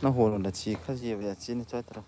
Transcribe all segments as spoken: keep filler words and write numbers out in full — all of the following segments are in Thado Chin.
Na hol na chi kha ji ve chi ni choi tra.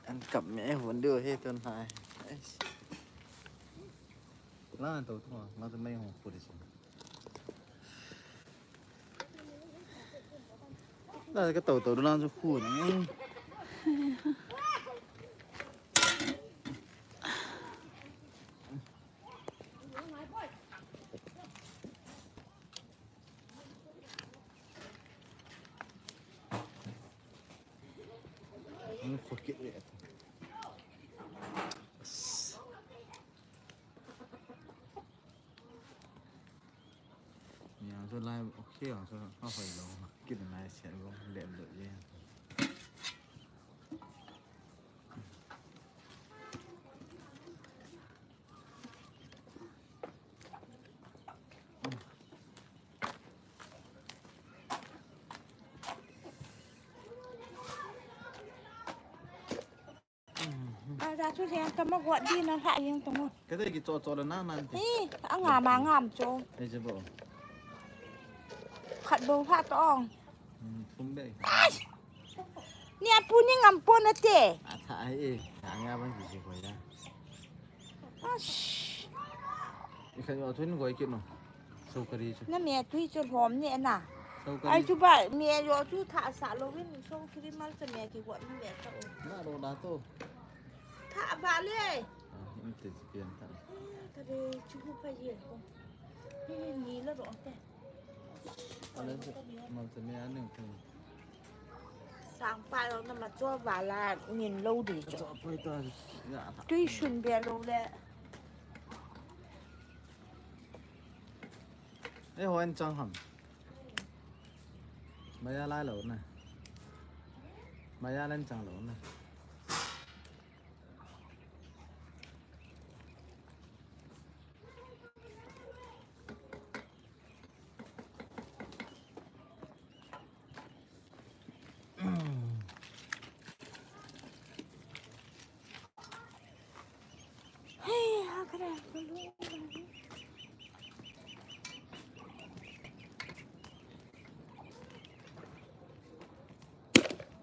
An kap me hun du he tun hai. La to to, la to mai ho pu de. La ka to to la chu khu na. Yang so lai okay, yang so ha hoi lo. Kit nai se lo le lo ye. Aja chu leng tama got di na lha yeng tong. Ka dei ki cho cho le na nan ti. Hi, a ngam a ngam cho. Ei je bo. Khat bo lha tong. Hmm, thum be. Ai! Ni a pu ni ngam pon a te. A tha ai e. Tha nga ban ki je ko ya. Ash. I khan yo thun goi kit no. Sokari chu. Na me tui chu lhom ni na. Sokari. Ai chu ba me yo chu tha sa lo win sokari mal cha me ki got ni me cha o. Na ro da to. Tha ba le. Ah, in te pian tha. Ka de chu hu pa ye ko. Ni ni la ro te. Ale chu mal cha me a ning thung. Sang pa lo na ma cho ba la nin lo di chu. Cho pa ta. Ya tha. Tui sun be lo le. Ei, hoi an chang ham. Maya lai lo na. Maya lai an chang lo na.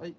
Ai.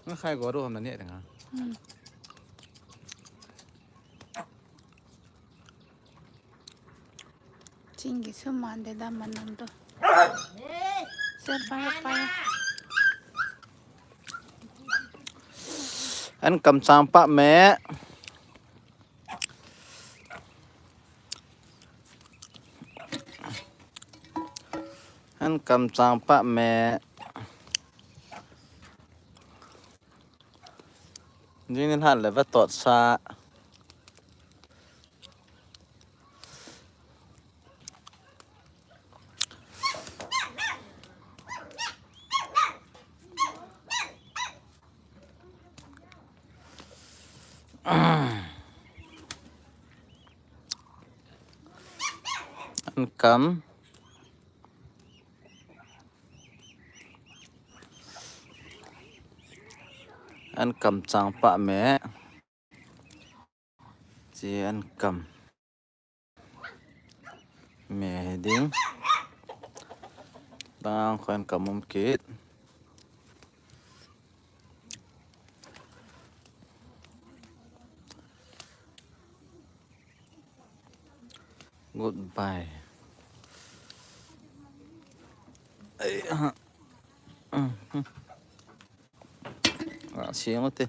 Nga khai go do ham na ne nga. Hmm. Chingi su man de da man nam to. Sir, pa, pa. An kam chang pa me. An kam chang pa me. Jing ni hal le va tot sa. An kam. An kam chang pa me. Chi an kam. Me ding. Dang khoi an kam um kit. Goodbye. Ai, ha. Ah, siang ute.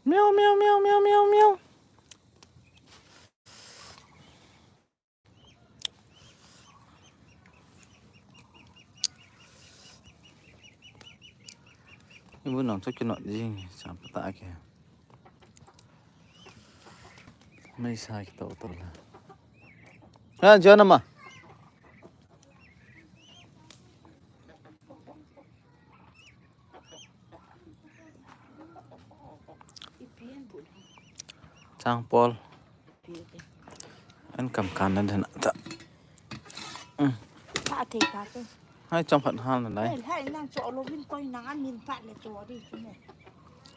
Miau, miau, miau, miau, miau, miau. Ibu nang chu kinot jing, chang pata ke. Mei sa ki to to la. Ha, John ma. Chang Paul. An kam kan nan ta. Pha thei ta chu. Hai chang phat hal na lai. Hai nang cho lo vin koi nang an min pha le cho di chu ne.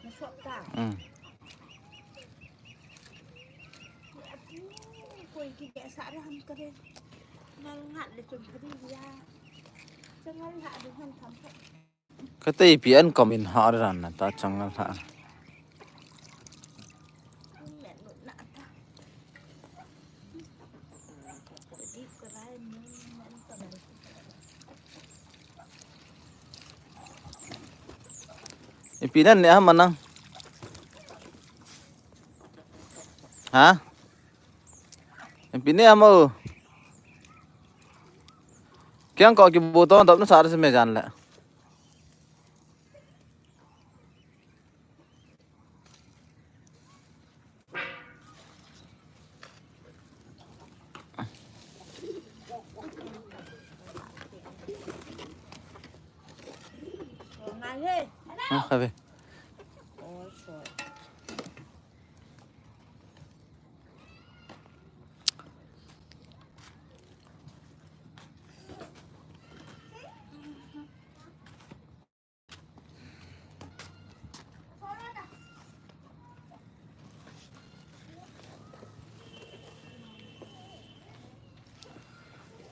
Na so ta. Um. Koi ki ke sa ra ham ka de. Nang ngat le chun pha di ya. Chang ngal ha du han tham pha. Kate ipi an kam in ha ran na ta chang ngal ha. Ipi nan ne ha manang. Ha? Ipi ne ha mo. Kiang ko ki bu ton top na sa se me jan le. Ah, khabe.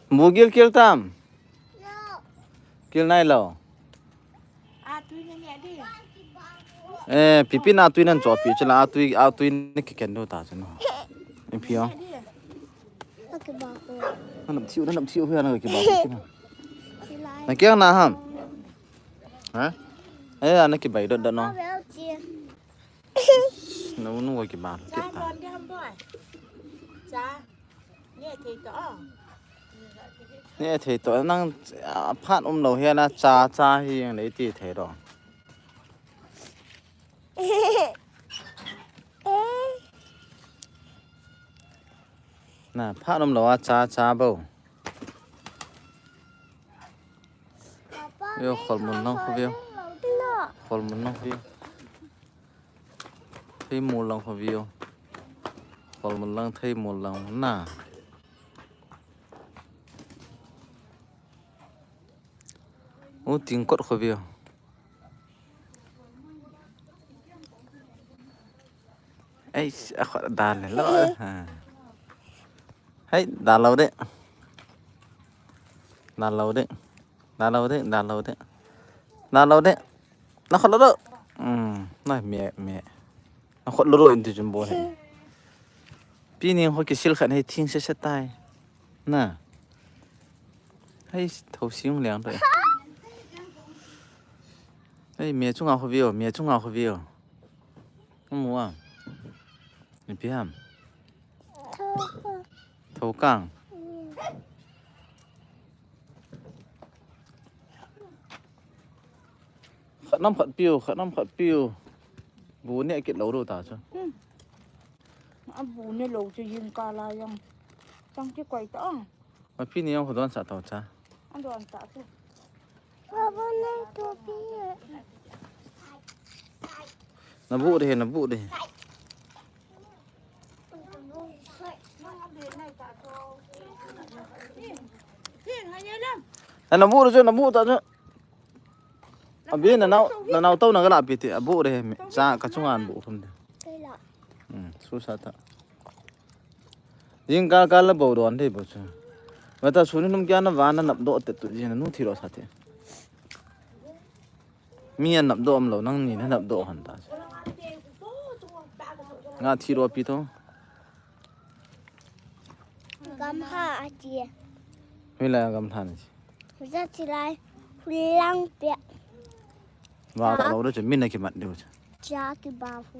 Mu gil kil tam? Kil nai lo. Eh, pipi na tui nan cho pi chila tui, a tui ni ki ken do ta chino. Ipi o. Nanam thiu, nanam thiu, nanam thiu. Na kiang na ham. Ha? Eh, ana kibai dot dot no. Nu, nu kibai dot dot. Ne thei to nang, a, phat um lo hi na cha, cha hi ang le ti thei ro. Na, pha nom lo a cha cha bo. Veo, khol mun nang khu veo. Khol mun nang khu veo. Thei mul lang khu veo. Khol mun lang, thei mul lang na. U ting kot khu veo. Ei, a khot dal le lo. Ha. Hei, dal lo de. Dal lo de. Dal lo de, dal lo de. Dal lo de. Na khot lo do. Hmm, na me, me. Na khot lo do in ti jumbo he. Pi ni ho kisil khan hei thing se se tai. Na. Hei, tho siung liang to. Hei, me chunga khu veo, me chunga khu veo. Mu a. Ni pi ham. Thokang. Khat nam khat piu, khat nam khat piu. Bu ne kit lo ru ta chu. Hmm. A bu ne lo chu yin ka la yang. Chang ki koi ta. Ma pi ni yang khu don sa to cha. An don ta chu. Baba ne to pi. Na bu de, na bu de. Na, na bu chu, na bu ta chu. Abi, na nau, na nau to na ga la pi ti, a bu de, cha ka chunga an bu khum de. Hmm, su sa ta. Jing kal kal la bo don de bo chu. Wa ta su ni num kya na wa na nap do te tu jing na nu thi ro sa te. Mi a nap do am lo, nang ni na nap do han ta. Nga thi ro pi to. Gam ha a chi. Hui la gam than chi. Hui ja chi lai. Hui lang pia. Wa ta lo de chu, min na ki mat de chu. Cha ki ba hu.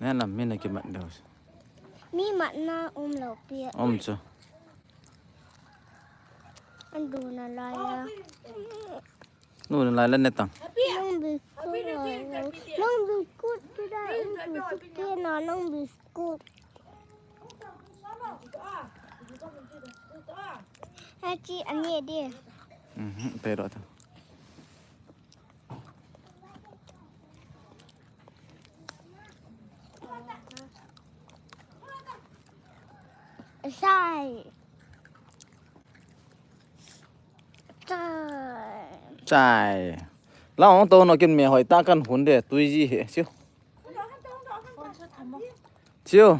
Ne lam min na ki mat de chu. Mi mat na um lo pia. Um chu. An du na lai ya. Nu na lai la ne tang. Nang bi ku la. Nang bi ku tu da. Nang bi ku na nang bi ku. Achi, ani de. Mhm, pero ta. Sai. Sai. Sai. La ong to no kin me hoi ta kan hun de tui ji he. Siu. Siu.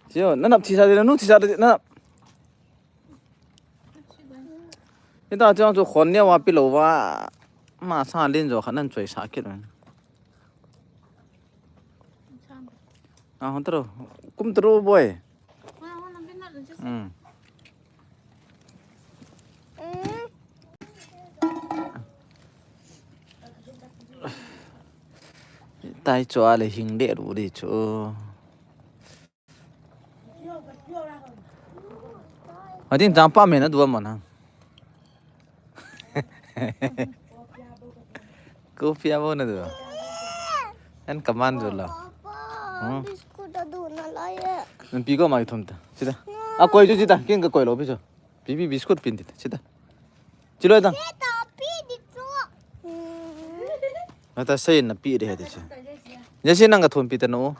Siu, na nap thi sa de, na nu thi sa de, na nap. Ita chang chu khon nia wa pi lo wa. Ma sa lin jo khan nan choi sa kit. A hon tro. Kum tro boy. Hmm. Tai chu a le hing de ru de chu. Atin jang pa me na du ma na. Ko pia bo na du. An kaman du la. Hmm. Biscuit a du na lai e. Nan pi ko mai thum ta. Sida. A koi chu sida. Kin ka koi lo pi chu. Pi pi biscuit pin ti ta. Sida. Chi loi tang. Ata sei na pi de he de che. Jesi nang ka thum pi ta no.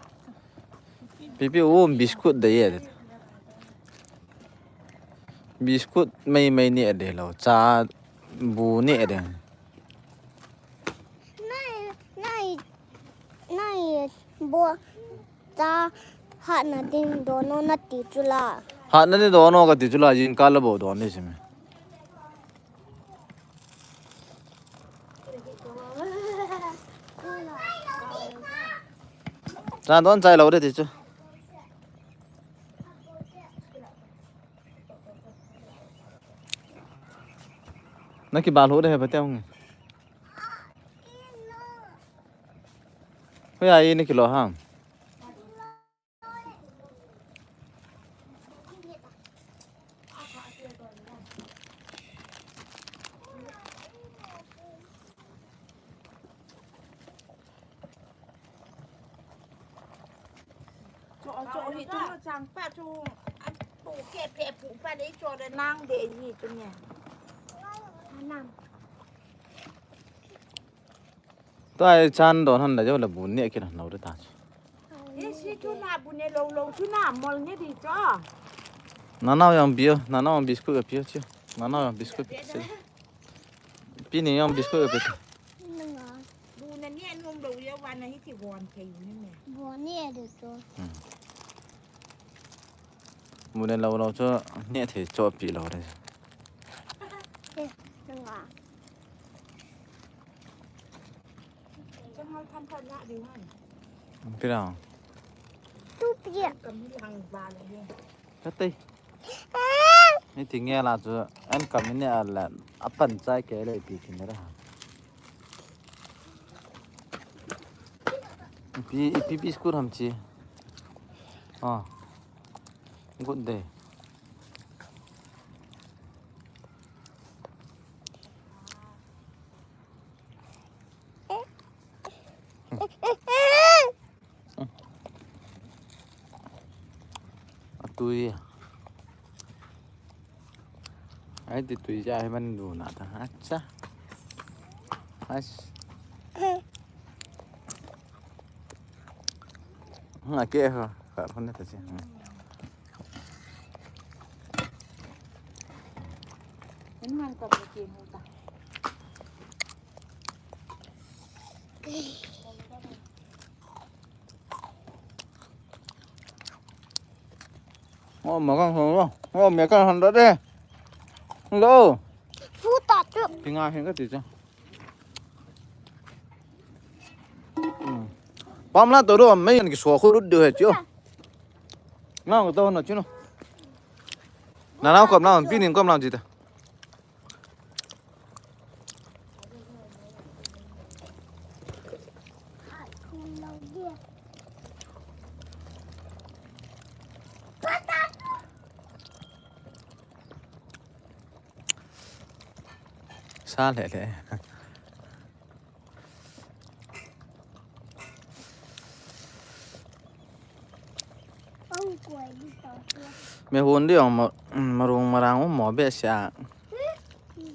Pi pi o biscuit de ye de. Biscuit mai mai ni de lo. Cha bu ni de. Nai, nai, nai, bo, cha, hat na ding dono na ti chu la. Hat na ding dono ka ti chu la, jing kal la bo don ni simi. Cha don chai lo de ti chu. Na ki bal ho de he ba te hung. Hoi a i na ki lo ham. Cho hi tu chang pa chu. Pu ke pe pu pa le cho le nang de hi tu ne. Anam. Tua chan don han la jo la bu ne ki na no de ta chu. Ye si tu na bu ne lo lo tu na mol ne di cho. Nanao jong pio, nanao jong biscuit ka pio chu. Nanao jong biscuit pio chu. Pi ni jong biscuit ka pio chu. Nanga. Bu na ne nom lo ye wa na hi ti won ke yu ne me. Bu ne de cho. Hmm. Bu ne lo lo chu ne the cho pi lo de. Eh, nanga. Pi lo. Tu pi. Ka tei. Ni ti nge la chu an kam ni a la a pan chai ke le pi kin ra. Pi, pi, pi school ham chi. Oh. Good day. Atui. Ai ti tui ja hai man du na ta. Acha. Ais. Nga ke ha. Ka phone ta chi. Ina han ka ke hu ta. Ngo ma kan hon lo. Ngo me kan hon lo de. Lo. Fu ta chu. Pinga hin ka ti chu. Hmm. Pam la to ro me yan ki so khu lut de he chu. Na ko to na chu no. Na na kom na pi nin kom na ji ta. Sa le le. Me hun di ong ma, marung marang mo be sia.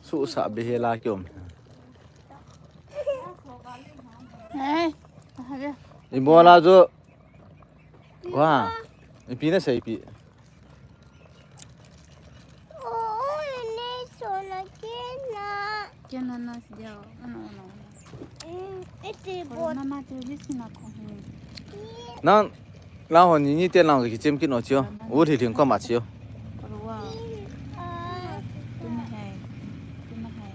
Su sa be he la kiom. Hey, aha dia. Ibola jo. Wa. Ipi na sei pi. Oh, ini sola kena. Kena na sejauh. Ano, ano, ano. Hmm, itu Kalau buat. Mama tulis na ko hin. Nang, la ho ni ni te lang ki chem ki no chio. U thi thing ko ma chio. Kalau wa. Ah. Tu ma hai. Tu ma hai.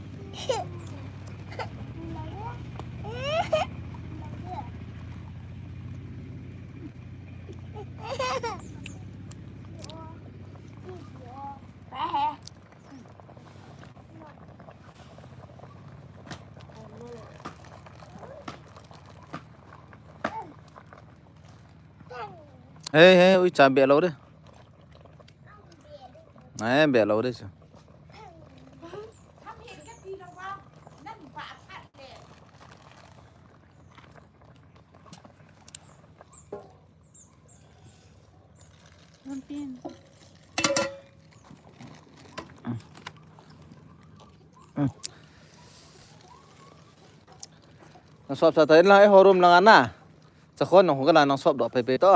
Hey, hey, ui, cha beh lou de. Hey, beh lou de, cha. Na sop sa ta in la, eh, horum lang ana. Sa khon nong hukala nong sop do pe pe to.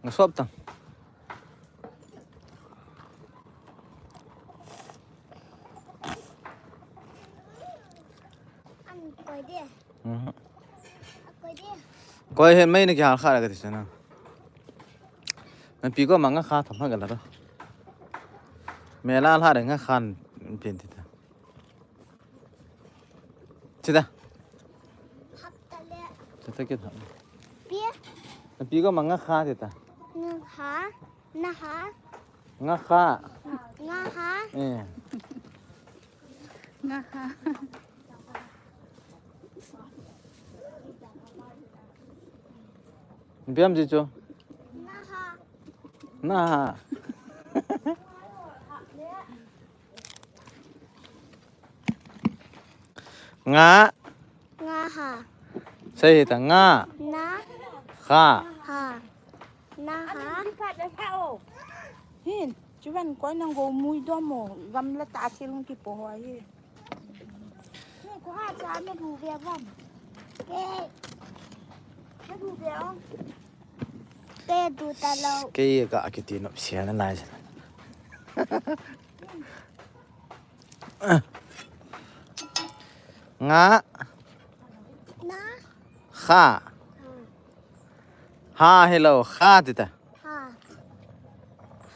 Nga sop tang. Koi hen mai na kihal kha la ka ti sana. Na pi ko ma nga kha tham ha ka la ro. Me la la de nga khan pin ti ta. Chita. Chita ke tha. Pi. Na pi ko ma nga kha chita. Nga kha. Na ha. Nga kha. Nga ha. Eh. Nga kha. Biam ji chu. Na ha. Na ha. Nga. Nga ha. Sei hita nga. Na. Ha. Ha. Na ha. Hin, chuan koi nang go mui dom mo, gamla ta thil hung kipo ho hi. Ni ko ha cha na bu ve van. Ke. Na bu ve o. Ke du ta lo. Kei ka kiti nop sia na lai. Nga. Na. Kha. Ha. Ha, hello. Kha tita. Ha.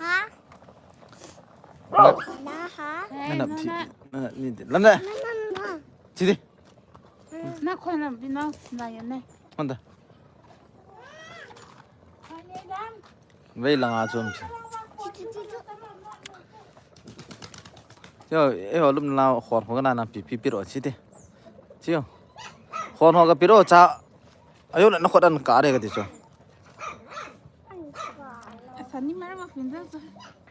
Ha. Na. Na ha. Na na ti. Na na ni ti. Lam da. Na na na. Ti ti. Na khoi lam bi na na ya ne. Hon da. Vei langa chom chi. Ti ti ti ti. Chio, eiho lum na khon ho kana na pi pi pi ro chi te. Chio. Khon ho ka pi ro cha. Ayo na khot an ka re ka ti chu. Asa ni mara ma fin za chu.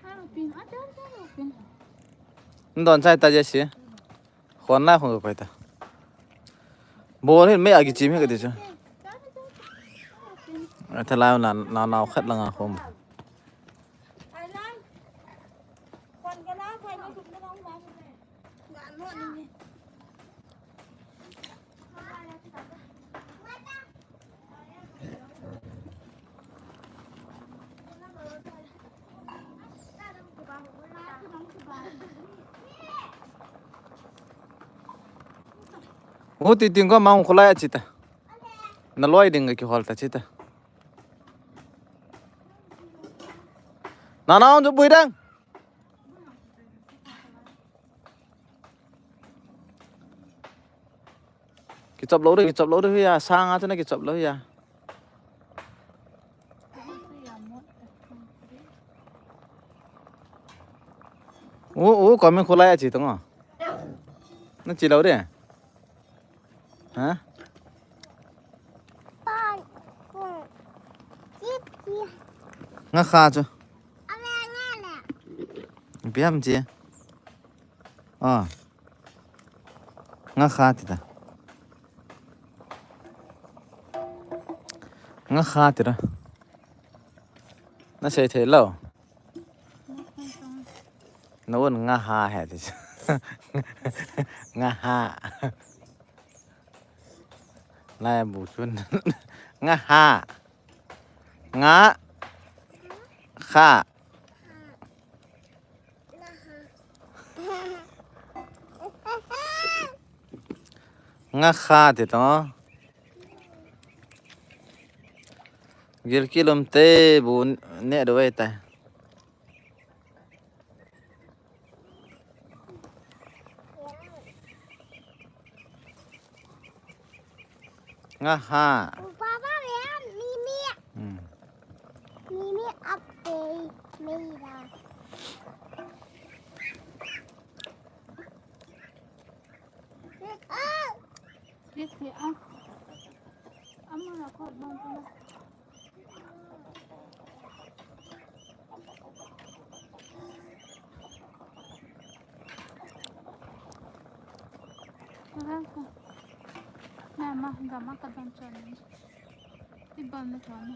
Mara ma fin. A cha cha ma fin. Ndon chai ta je si. Khon na khon ka koi ta. Bol hin me a ki chim hi ka ti chu. A thalai na na na khat langa khom. Huti ting ko mang khulai a chita. Na loi ding ka kihol ta chita. Na na on ju bui dang. Kichop lo de, kichop lo de ya, sanga chu na kichop lo ya. U, u, komin khulai a chi tong o. Na chi lo de. Ha? Nga kha chu. Biam chi. A. Nga kha ti ta. Nga kha ti ra. Na sei thei lo. Na un nga ha he ti. Nga ha. Lai bu chun. Nga ha. Nga. Kha. Nga kha ti to. Gilkilom te bu ne do tai. Nga ha. Papa, Mimi. Hmm. Mimi ape mira. Yes, yes. Amara ko. Mama, gama ka dam chani. Ti bal na chani.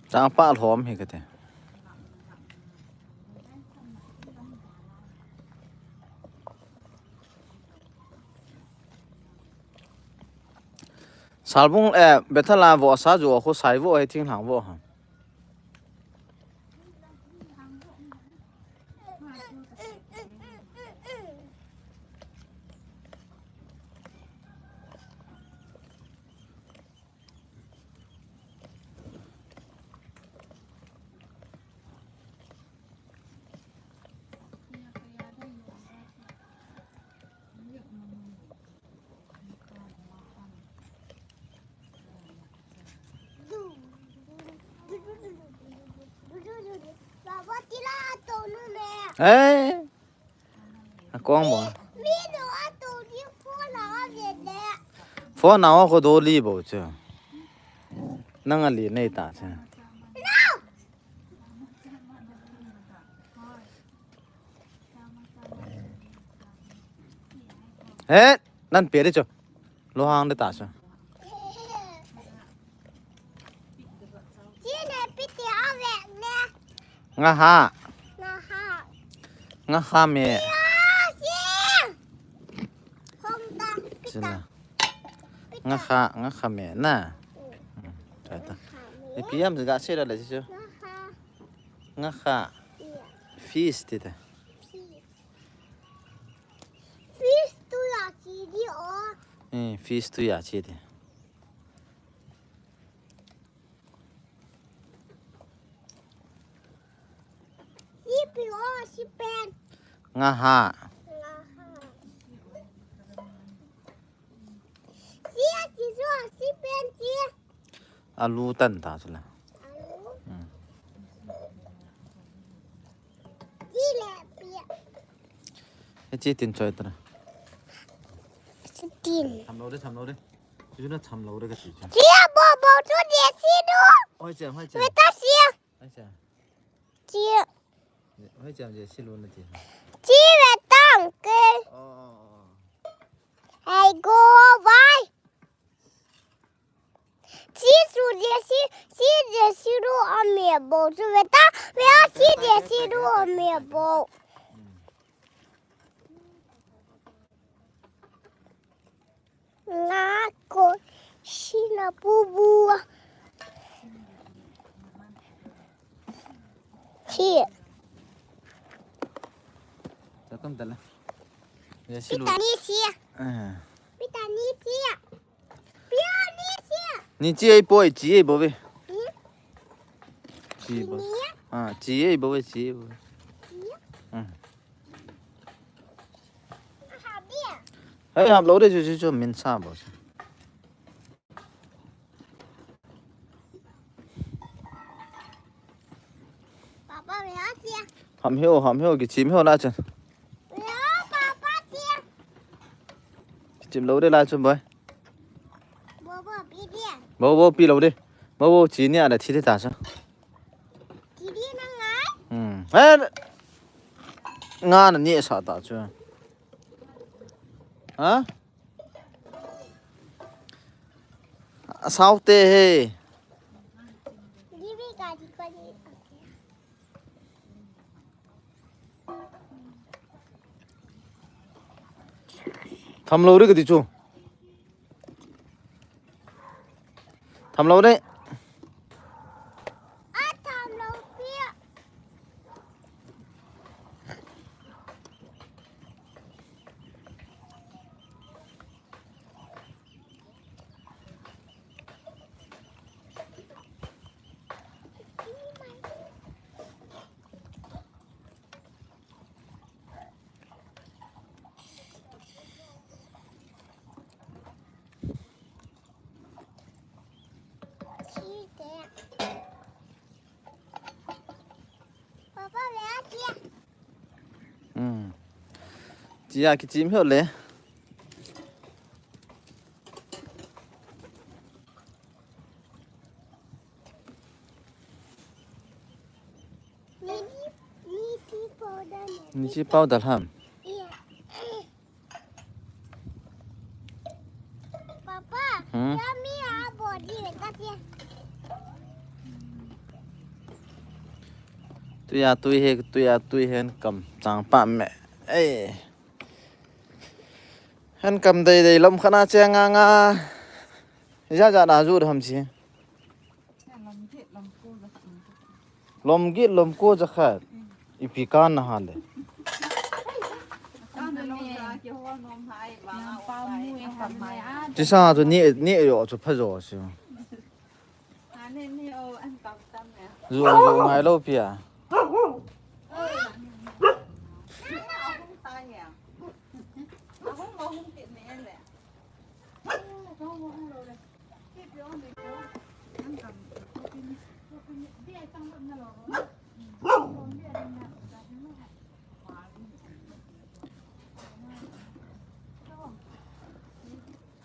Chang pa lhom hi ka te. Salbung, eh, Bethel a vo sa ju a khu sai vo he thing hlang vo ha. Patila to nu me. Eh. A kong bo. Mi no a to ni phone a ve le. Phone a ko do li bo chu. Nang a li nei ta chu. No. He, nan pe di chu. Lo hang de ta chu. Chi ne pi ti a ve ne. Nga ha. Nga ha. Nga ha me. Pi a, chi. Hong ta, pi ta. Chi na. Pi ta. Nga ha, nga ha me na. Mm. Mm, ta ta. Nga ha me. Ipi ham ga se la le chu. Nga ha. Nga ha. Iya. Fish ti ta. Fish. Fish tu ya chi di o. Eh, fish tu ya chi di. Si pi o, si pen. Nga ha. Nga ha. Si a si su a si pen si. Alu tan ta chu la. Alu. Hmm. Chi le pi a. He chi tin choi tra. Chi tin. Tham lo de, tham lo de. Chu chu na tham lo de ka chi chu. Chi a bo bo chu de si du. Hoi che, hoi che. Ve ta si a. Hoi che. Chi. Hoi che, je si lu na ti. Chi ve tang ke. Oh, oh, oh, oh. Hai go vai. Chi su de si, si de si du a me bo chu ve ta, ve a si de si du a me bo. Nga ko si na bu bu a. Si. Tatam tala. Ya si lu. Pi ta ni si. Ah. Pi ta ni si. Ni chi ei poi, chi ei bo ve. Hmm? Chi bo. Ni? Ah, chi ei bo ve, chi ei bo ve. Chi? Hmm. Aha, bia. Hei, hap lo de chu chu chu min sa bo. Papa, ve a chi. Ham heo, ham heo, kichim heo la chun. Ve a, papa chi. Kichim lo de la chun boy. Bo bo pi dia. Bo bo pi lo de. Bo bo chi ni a da thi de ta sa. Chi di na ngai. Hmm. Eh. Nga na ni sa ta chu. Ha? Asao te he. Di bi ka di ko di. Tham lo re ka ti chu. Tham lo re. A tham lo pia. Papa, ve a chi a. Hmm. Chi a kichim heo le. Ni, ni chi powder ne. Ni chi powder ham. Iya. Papa, hmm? Ya mi a body ve ta chi. Tui a tui he, tui a tui hen kam chang pa me. Ei. Hen kam dei dei lom khana che nga nga. Ja ja na ju ham chi. Lom git lom ko jakhat. Ipi kan na hale. Tisa tu ni ni yo chu pha jo si. Zu zu ngai lo pia.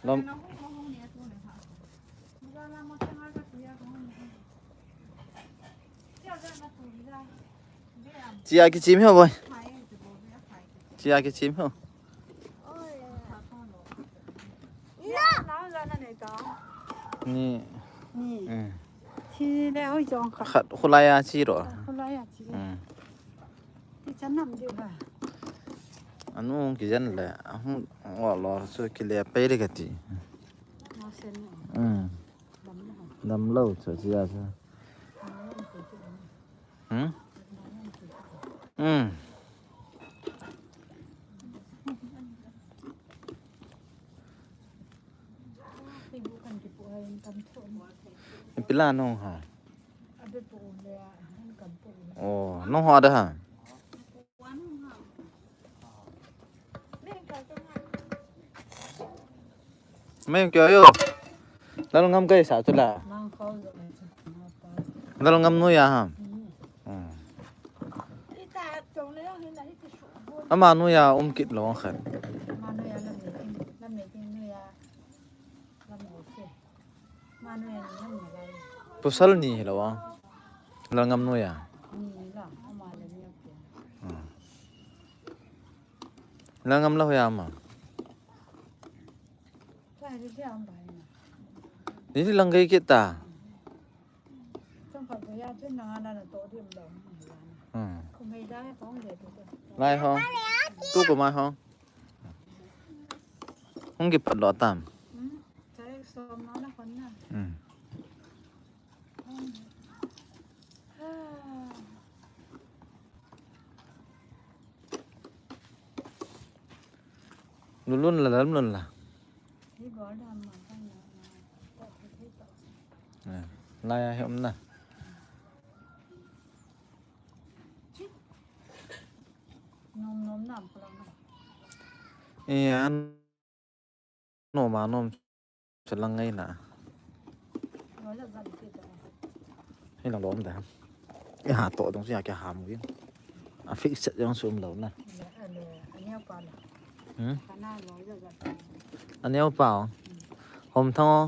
Lam. Chia kichim ho boy. Chia kichim ho. Ni. Ni. Eh. Chi le oi jong khat. Khat khulai a chi ro. Khulai a chi. Hmm. Ti chan nam di ba. Anu kijen le. Ahung wa lo su kile pei le kati. Mo sen. Hmm. Dam lo. Dam lo chu chia chu. Hmm? Hmm. Pila nong ha. Oh, nong ha da ha. Mai kyo yo. Lal ngam kai sa tu la. Lal ngam nu ya ha. Hmm. Ama nu ya um kit lo khan. Pasal ni hi lo a. Lal ngam nu ya. Hmm. Lal ngam lo ya ma. Ni lang kai kit ta. Hmm. Lai ho. Tu ko mai ho. Hung kipat lo tam. Hmm. Lulun la lam lun la. Eh, lai a hi um na. Nom nom nam ko lang na. Eh, an Nom a nom se lang ngai na. Hi lang lom da. Ya to dong sia kya ham wi. A fix set jong sum lo na. Hmm? A neo pa o. Hom thang o.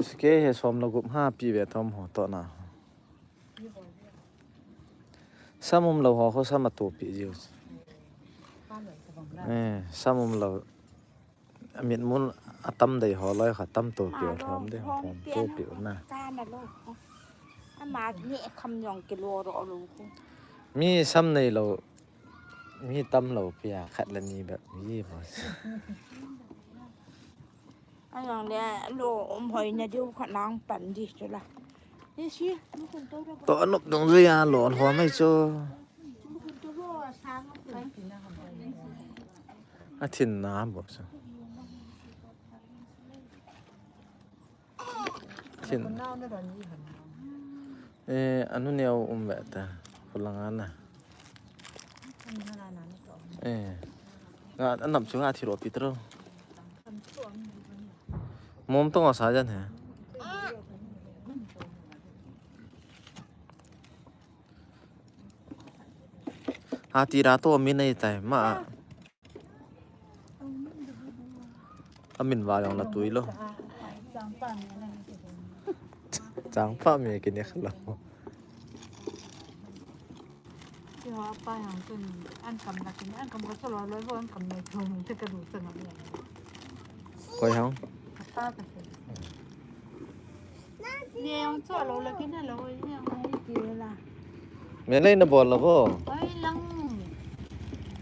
Ske he som lo gup ha pi ve thom ho to na. Sam um lo ho, ho sam a to pi jiu. Eh, sam um lo. A mit mun a tam dei ho loi kha tam to pi o, thom dei ho, thom to pi o na. Ama ni kham yong kilo ro lo ko. Mi sam nei lo, mi tam lo pi a khat la ni ba mi bo. Ayang le lo um hoi na diu kha nang pan di chu la. Ni si, mu kun to ro. To anop dong zui a lo ho mai chu. Mu kun to ro sang a. A thin na bo chu. Thin. Eh, anu neo um ve ta. Khulanga na. Eh. Nga anam chu nga thiro pitro. Mom to nga sa jan he. Ha ti ra to mi nei tai ma. Amin va jong la tui lo. Changpa mi kine khala. Ki ho apa yang tun an kam la kine, an kam ka solo lo vo, an kam nei thong te ka du chang a. Koi hang? Apa ka se. Ni ang cho lo la kine lo, ni ang ai ti la. Me nei na bol lo bo. Ai lang.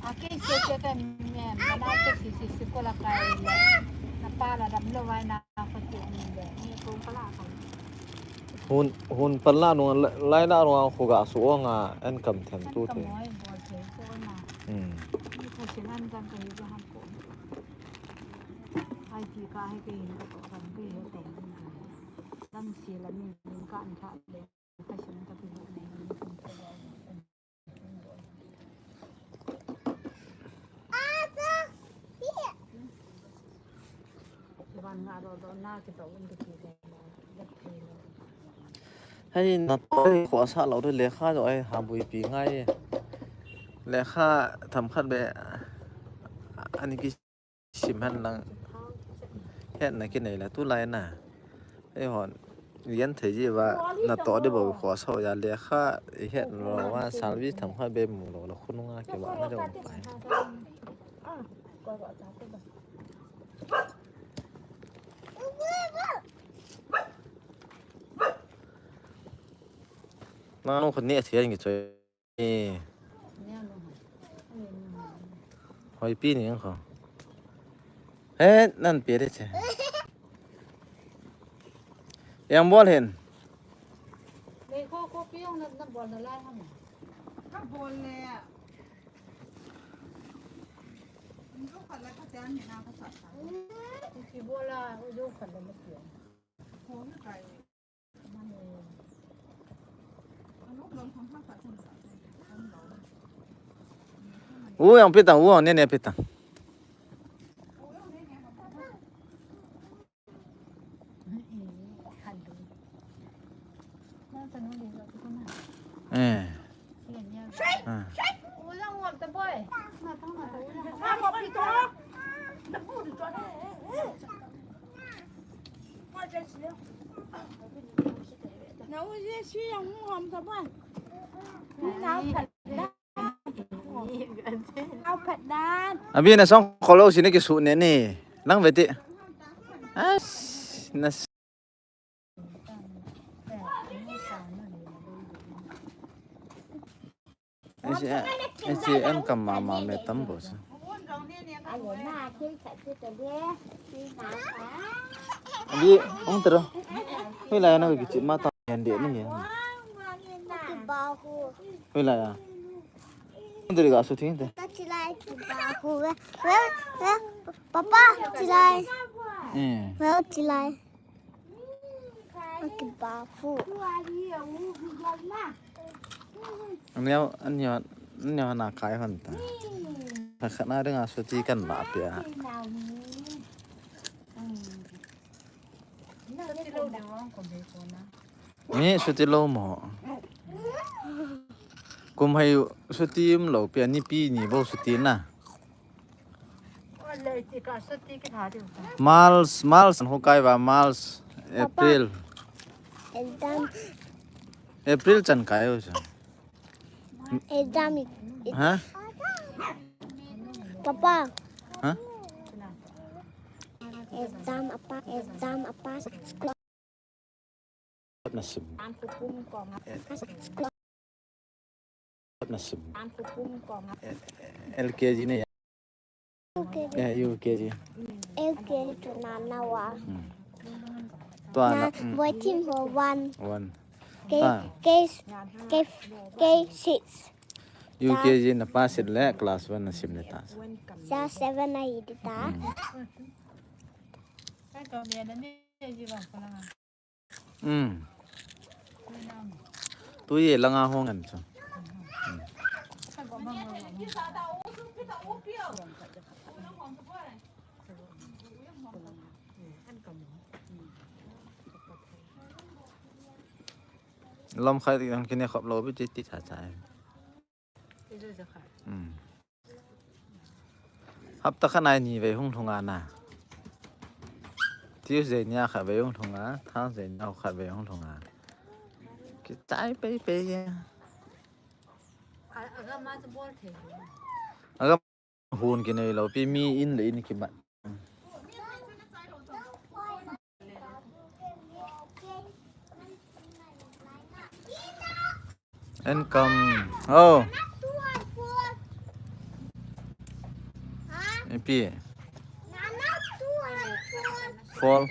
A ke se ke ka me, ma na ke si si si ko la kai la. Na pa la dam lo vai na ko ti ni le. Ni ko ka la ka. Hun, hun pan la nung, lai na nung khu ga su ong a, an kam them tu the. Hmm. Hei, na to ko sa lo de lekha jo ai ha bui pi ngai. Lekha tham khat be ani ki sim han lang. Hetna kinei la tulai na. Eihon, yen thei ji va, natoh di bou kho so ya le kha, het lo va, salvi tham kha be mu lo lo khununga kivah na jong pai. Nanu khun ni a thian ngi choi. Ê. Hoi pi ni ang kho. He, nan pi de che. Yang bol hin. Le kho kho pi ang na, na bol na lai ham. Ka bol le. Njo khat la ka chan ni na ka sa sa. Ki bol la, njo khat la ma pi ang. Kho ni kai. U yang pitang, u yang nene pitang. Eh. Ah. Abi na song kholo sini kisu ne ni. Lang veti. As, nas. Ese, ese an kam mama me tam bos. Abi, ong tero. Hoilai na kichi ma ta yan de ni. Hoilai ya. Ong tero ga su thing te. Papa, chilai. Eh. Well, chilai. Akibafu. Aneo, aneo, aneo na kai hon ta. Kha kha na ring a suti kan la pia. Mi suti lo mo. Kum hai suti um lo pia ni pi ni bo suti na. March, March, hu kai va March, April. Exam. April chan kai ho sa. Exam. Ha? Papa. Ha? Exam apa? Exam apa? Nasim. Nasim. L K G ne ya. U K G. Eh, U K G. U K G to nana wa. Hmm. Tua na, na, hmm. Boy team ho one. One. K, ah. K, K, K six. U K G na pass it le class one nasim le ta. Sa seven na hi ta. Hmm. Hmm. Tui e langa hong an chu. Hmm. Lom khai ti ang kine khop lo bi ti ti cha cha. Hmm. Hapta khat nai ni vei hung lhung a na. Tuesday nia khat vei hung lhung a, Thursday nia khat vei hung lhung a. Kitai pei pei ya. Aga ma chu bol thei. Aga Hun kinei lo pi mi in le in kimat. Income. Oh. Ipi. Fall.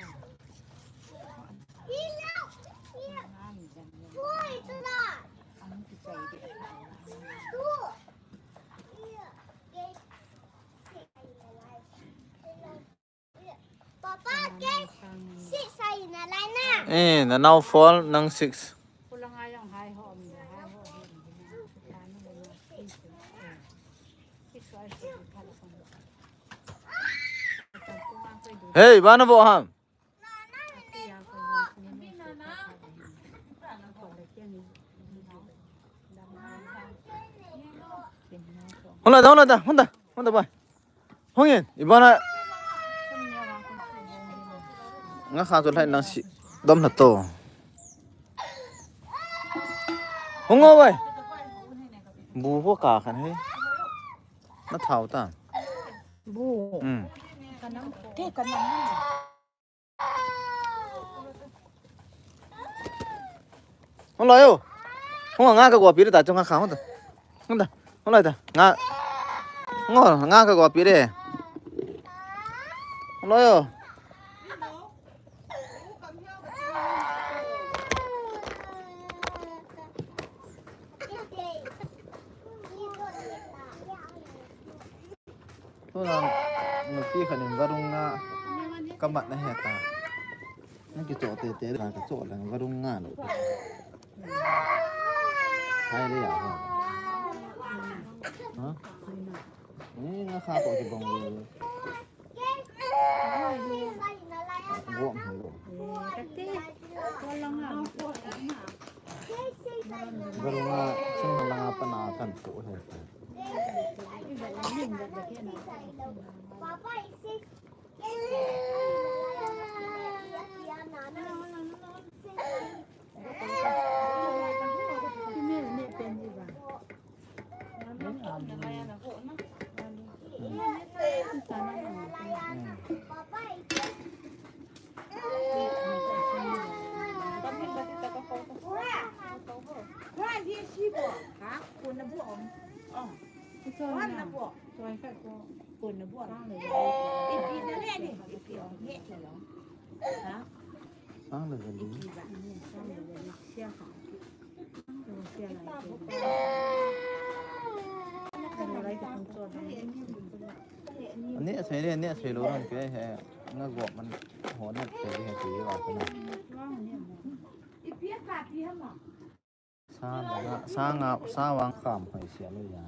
Papa, ke six ahi na lai na. Eh, na nau four, nang six. Hey, bana bo ham. Hula da, hula da, hula da, hula da, boy. Hongin, ibana. Nga kha chu lai nang si dom na to. Hung o vai. Bu ho ka khan he. Na thau ta. Bu. Hmm. Te ka nam. Hung lo yo. Hung nga ka go pi ta chu nga kha hung ta. Hung ta. Hung lo ta. Nga. Ngo nga ka go pi re. Hung lo yo. Tuna nupi khat in varung nga kamat na he ta. Na kicho tete la kacho lang varung nga lo. Hai le ya ha. Ha? Ni nga kha ko kibong le. Go mi lo. Varung nga sing langa pana kan ko he. Sang le gali. Ani asai le, ani asai lo ran ke he. Nga go man ho na ke he ti wa kana. Sa nga, sa nga, sa wang kham hoi sia lo ya.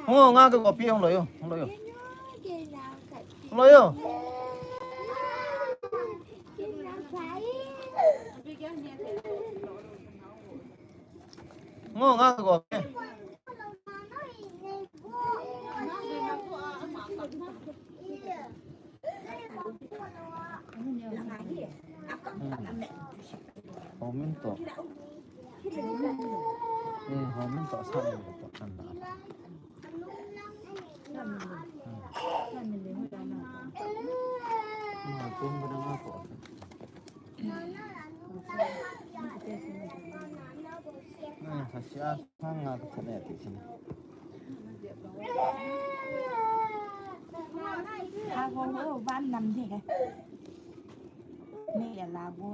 Ho nga ka go pi hung lo yo, hung lo yo. Hung lo yo. Ngo nga ka go pi. Homin to. Eh, homin to sa ni to kan na. Ma tum ba na ko. Na sa sia. Sang nga ka khat ne ti sin. Ago ho van nam de. Ni ya la bo.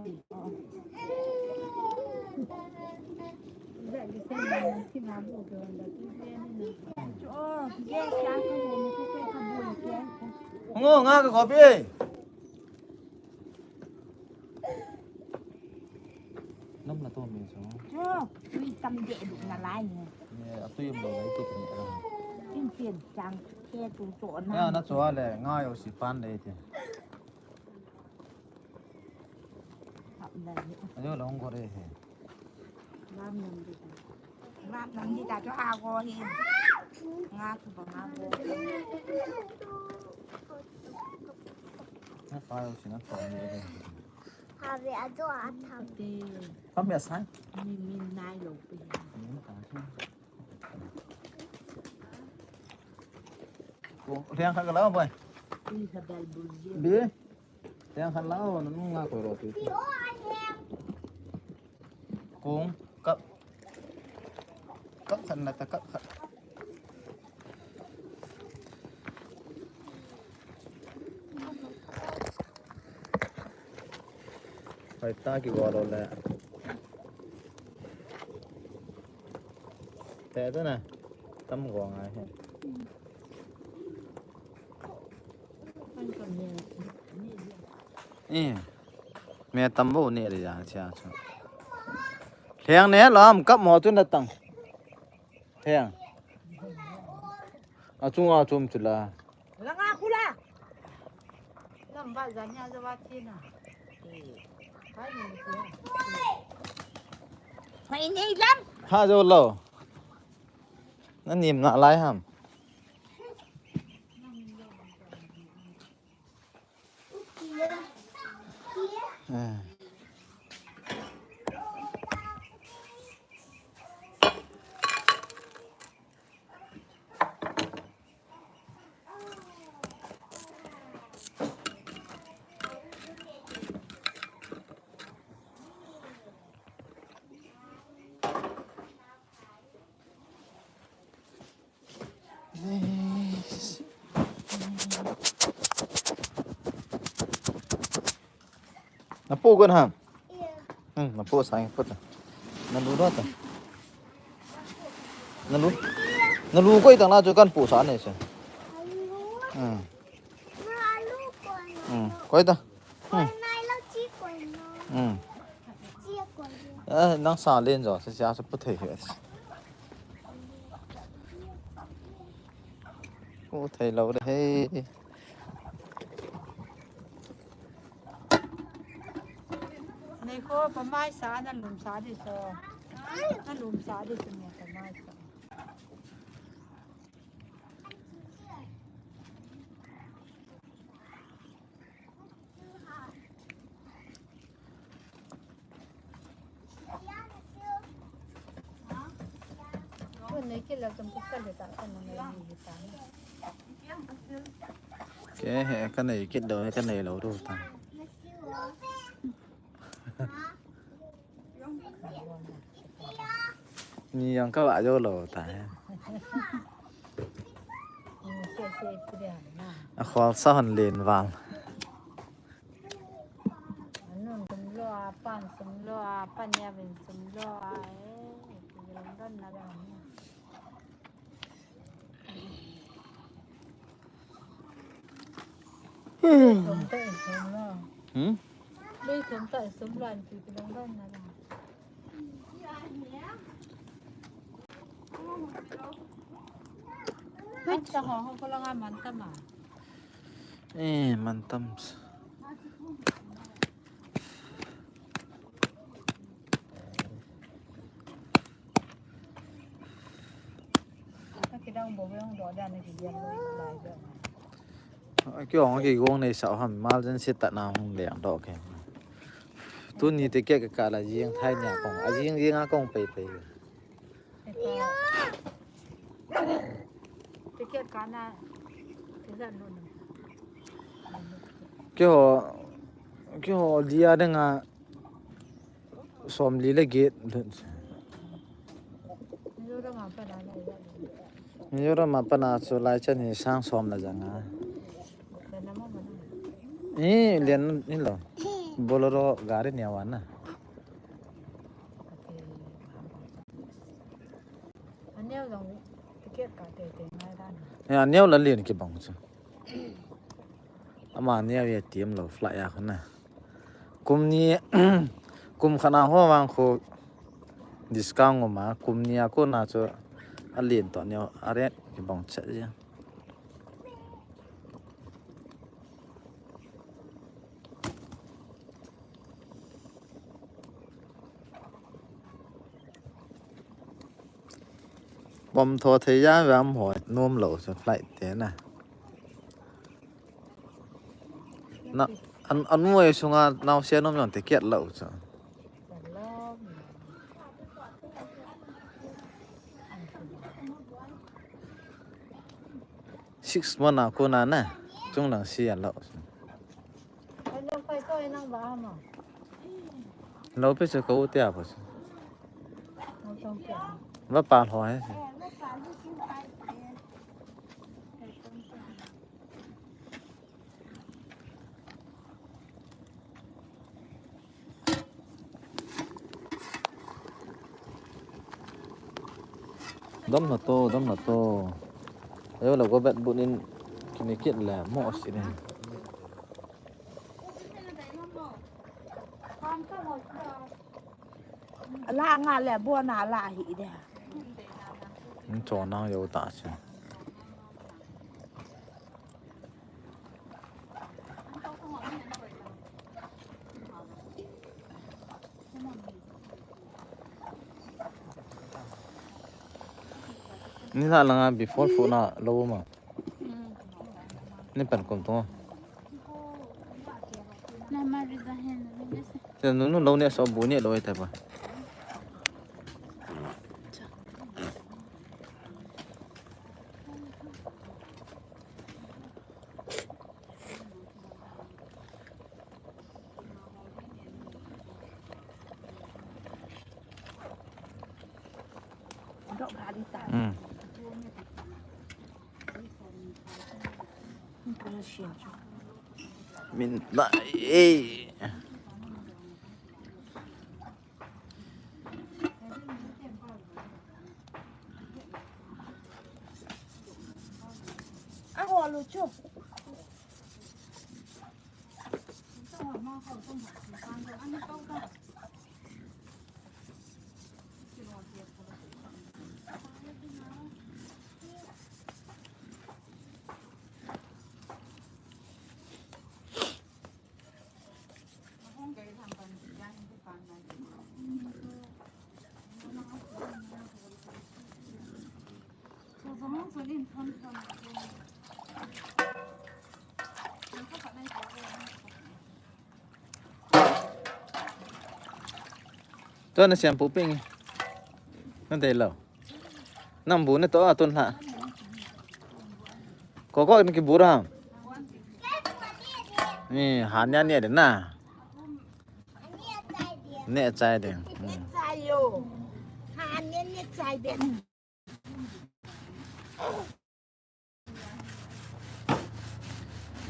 Ngo nga ka kopi. Nam na to mi so. Cho, tui tam de du na lai ni. Ye, a tui mo lai ti ni. Tin tin chang ke tu cho na. Ya na cho le, nga yo si pan le ti. Hap na ni. Ayo long ko re he. Lam nam de. Lam nam de ta cho ha ko he. Nga tu ba nga ko. Na pa yo si na cho ni de. Have a do a tham. Te. Come here, son. Min, min nai lo pe. Min ta si. Ko, liang khat ka lau, boy. Isabel Bulje. Bi. Liang khat lau, nanu nga ko ro tu. Kong, kap. Kap khat na ta, kap khat. Hoi ta ki go lo le. Te ta na. Tam go ngai he. Eh. Me tam bo ne le ya cha cha. Lheng ne lam kap mo tu na tang. Lheng. A chunga chom chu la. Langa khu la. Lam ba za nya za wa ti na. Hai ni ti. Hai ni lam. Ha jo lo. Na nim na lai ham. Eh. Na pu gun ham? Hmm, na pu sa pu ta. Na lu da ta. Na lu. Na lu koi tang na chu kan pu sa ne se. Hmm. Hmm, koi ta. Hmm. Hmm. Eh, nang sa len jo, se sia se pu thei hi. Pu thei lo de he. Nei ko pa mai sa na lum sa di so. Na lum sa di so ne pa mai sa. Ke he, ka nei kit lou, ka nei lou ru ta. Ni jong ka va jo lou ta he. A khol sa hon len val. Anun sum lo a, pan sum lo a, pan ya vin sum lo a, eh, don na ba ni. Thum ta in sum lo. Hmm? Lui thum ta in sum lo, an pi pi long don na ba. Hei, ta ho ho ko la nga man ta ma. Eh, man tam. Kidang bo ve hong do dan ki yan lo lai do. Kei hong kei gong nei sa ham, emergency ta na hong leng do ke. Tuni te ke ka la jing thai nia kong. A jing jing a kong pei pei. Ticket kana, ticket nun. Keiho, keiho dia ding a som li le get. Mizoram a pana na. Mizoram a pana chu lai chan hi sang som la jang a. Ni len ni lo. Bolero gari nia wan na. Aneo jong ticket ka tei tei ngai dan. He, aneo la len kibang chu. Ama neo ye tiam lo flight a khun na. Kum ni, kum khat na ho vang khu discount ngom a, kum ni a kona chu alen to neo a rate kibang chet jeng. Bom tho thei ja vam hoi nom lo chu flight te na. Na, an, an mu ei sunga naosen um jong ticket lo chu. Six month a kona na, chunglang si a lo. Lo pe chu ko u tia po chu. Va pa lho he. Dam na to, dam na to. Ayo la go bet bu nin kini kit le mo si nin. La nga le bo na la hi de. Ni cho nang yo ta si. Ni la langa before food na lo ma. Ni pan kom to. Na ma ri da hen ni se. Te nu nu lo ne so bu ne lo ta ba. Min la e. Tua na siam pu ping. Na dei lo. Nang bu ne to a tun la. Ko ko ni ki bu ra. Ni ha nia nia de na. Ne chai de. Hmm.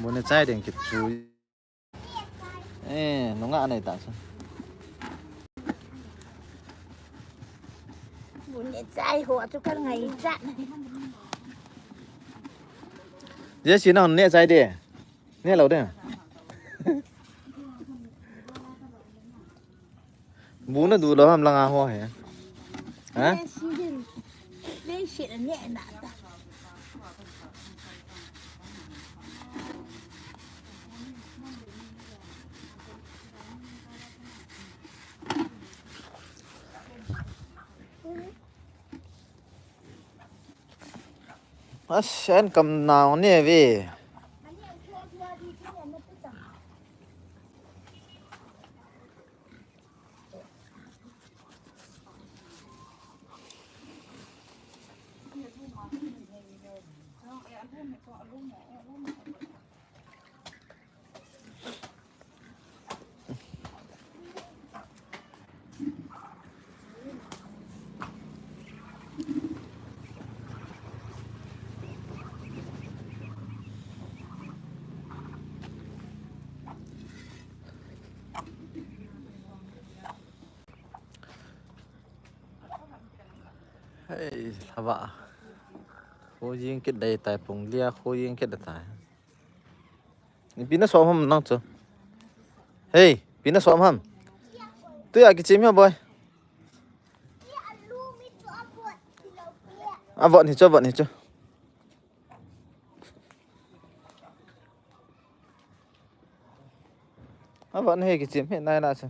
Bu ne chai ding kit chu. Eh, nunga anei ta chu. Bu ne chai ho chu ka ngai cha. Jesi nang ne chai de. Ne lo de. Bu na du lo ham langa ho he. Ha? Nei si din. Nei si na ne na ta. Asen kam nau ne ve. Hei, lhava. Kho jing kit dei tai, pung lia kho jing kit dei tai. Ipi na som ham nang chu. Hei, ipi na som ham. Tuia kichim hia boy. Avot hi chu, avot hi chu. Avot hi kichim hi nai na chu.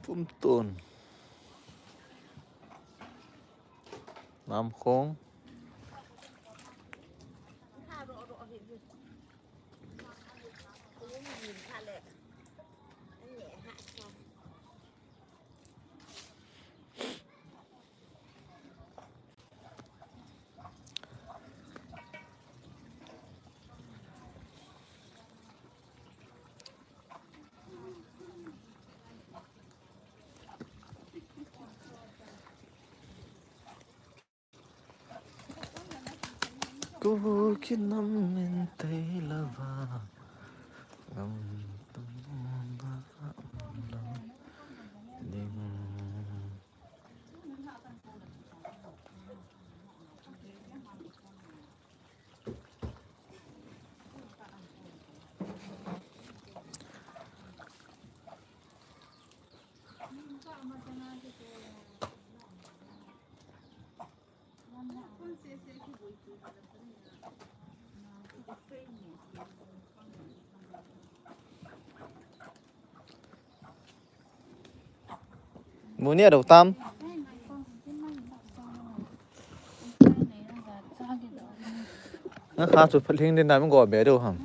Pumton. Namkhong. Kuki nam min tei lava, ngam tum ba lo ding. Bu neh dou tam. Nga kha chu phat hing din na min go be dou ham.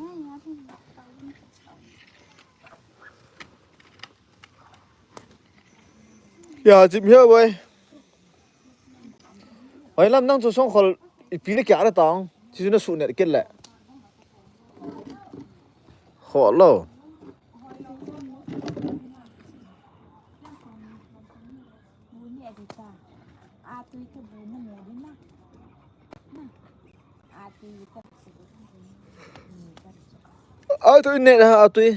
Ya, chim hiau boi. Hoi lam nang chu songkhol ipi le kya le tang. Chi chu na su ne kit le. Kho lo. A tui ne ha, a tui.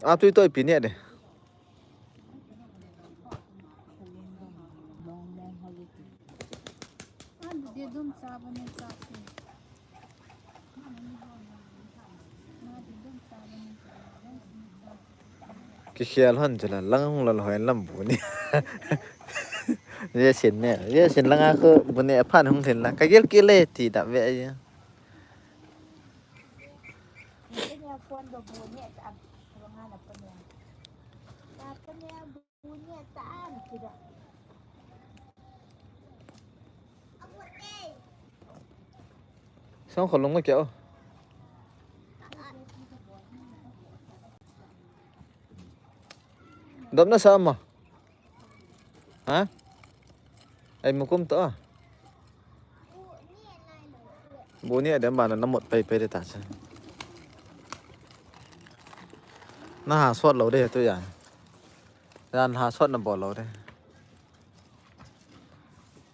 A tui to ipi ne de. Kikhel hon chula lang hung lal hoi lam bu ni. Ye sin ne, ye sin langa ko bu ne phan hung thin la. Ka gel kile ti da ve ai. Songkhol lung ma kya o. Dam na sa ma. Ha? Ai mukum to a. Bu ni adem bana na mot pai pai de ta sa. Na ha sot lo de tu ya. Yan ha sot na bol lo de.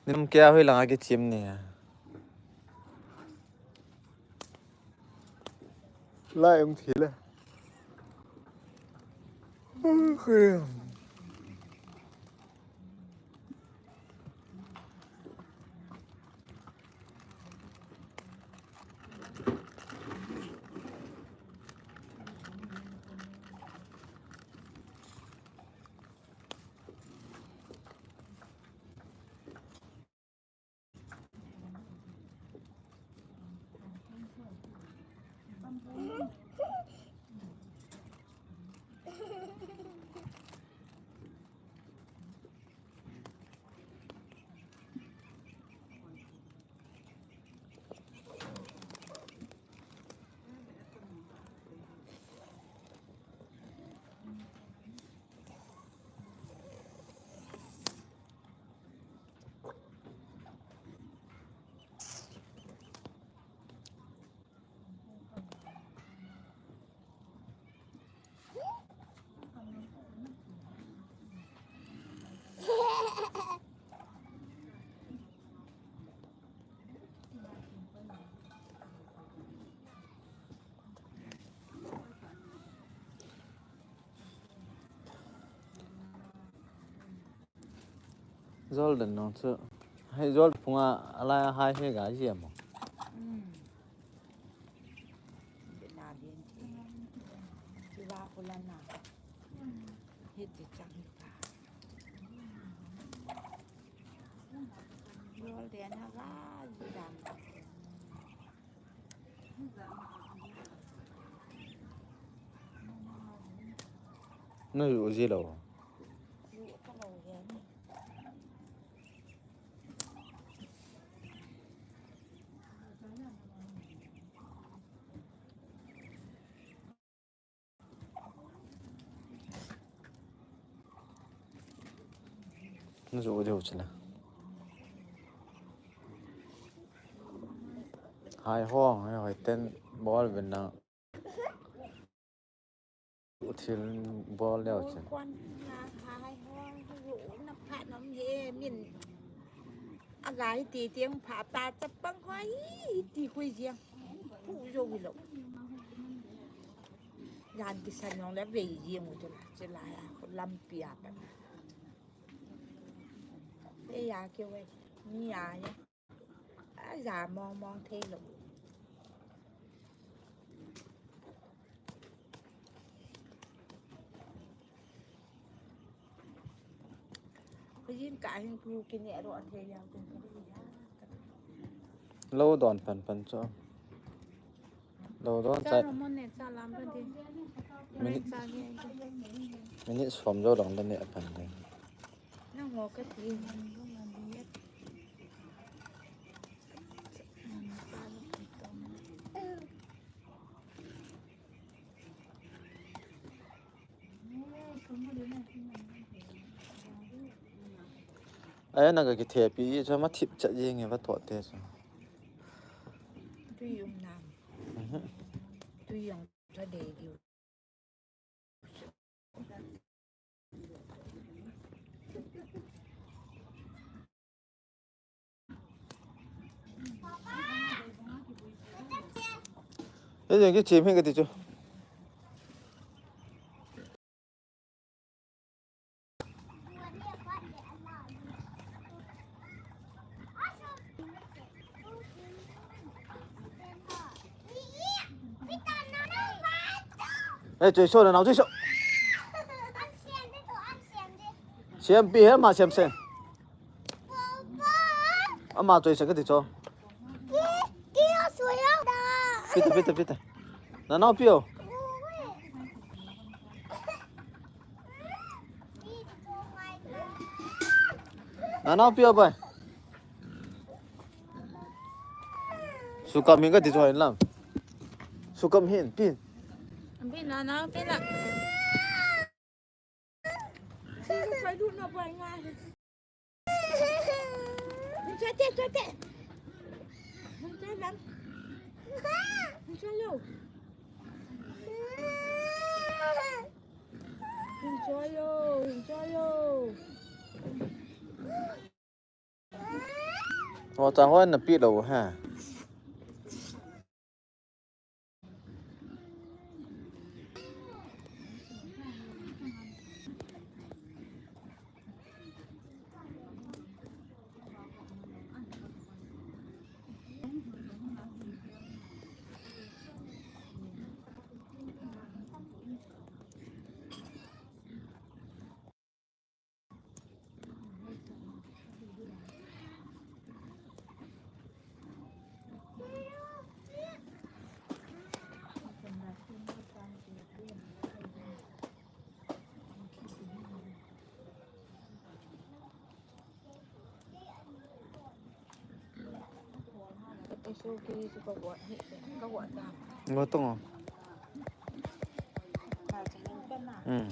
Nim kya hui langa kichim ni ya. Lai um thi le. Jol den nong chu. Hei jol phunga alai a hai he ga ji amo. Bina din ti. Ti va ko la na. Hiti chang ta. Jol den a ga ji dan. Na yu ji lo. Na zu deu chila. Hai hong, hai hoi ten bol ben na. Thil bol leo chen. Kon na hai hong, yu na pha nom he min. A gai ti tiang pha ta chapang hoi ti hui jiang. Pu jo wi lo. Yan kisan jong le vei jeng u chu la, chu la ya, khu lampi a pat. Te ya keu e, mi ya ya. A ja mong mong thei lo. Khu jin ka hin khu kine ro thei ya khu. Lo don pan pan chu. Dou don chai. Cha ro mo ne, cha lam ba de. Minute, minute som jo dong da ne apan de. Nang ho ka ti. Ai, na ka kithepi chu ma thip chat jing e va to te chu. Tui um nam. Mhm. Tui jong tha dei diu. Ei, jeng ki chem hin ka ti chu. Ei, choi so na nau, choi so. Siam pi he ma siam sen. Ama choi sa ka ti cho. Pita, pita, pita. Na nau pi o. Na nau pi o bai. Sukam hin ka ti cho hin lam. Sukam hin, pin. Pin na nau, pin na. Ho cha hoi na pi lo ha. Ngo tong o. Hmm.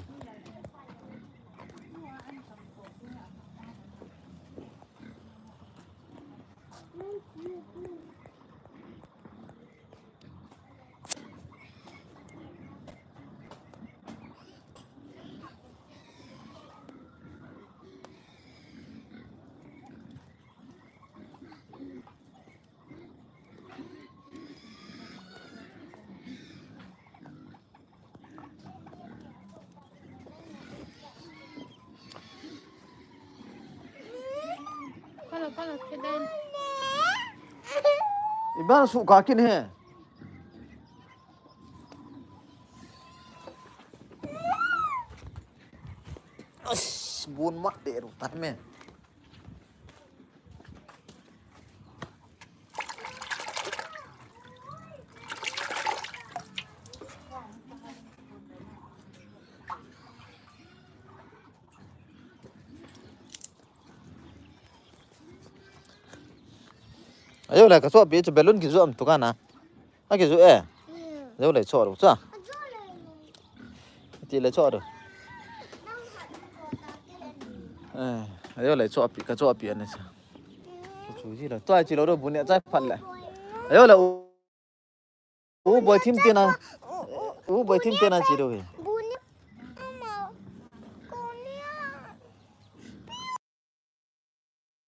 Iban su ka kin he. As, bun mat de ru tat me. Ayo la, ka so pi chu balloon ki zo am tu ka na. A ki zo e. Zo le cho ru cha. Ti le cho ru. Eh, ayo le cho pi, ka cho pi ani cha. Chu ji la. To ai chi lo do bu ne cha phat le. Ayo la. U boi thim te na. U boi thim te na chi do he.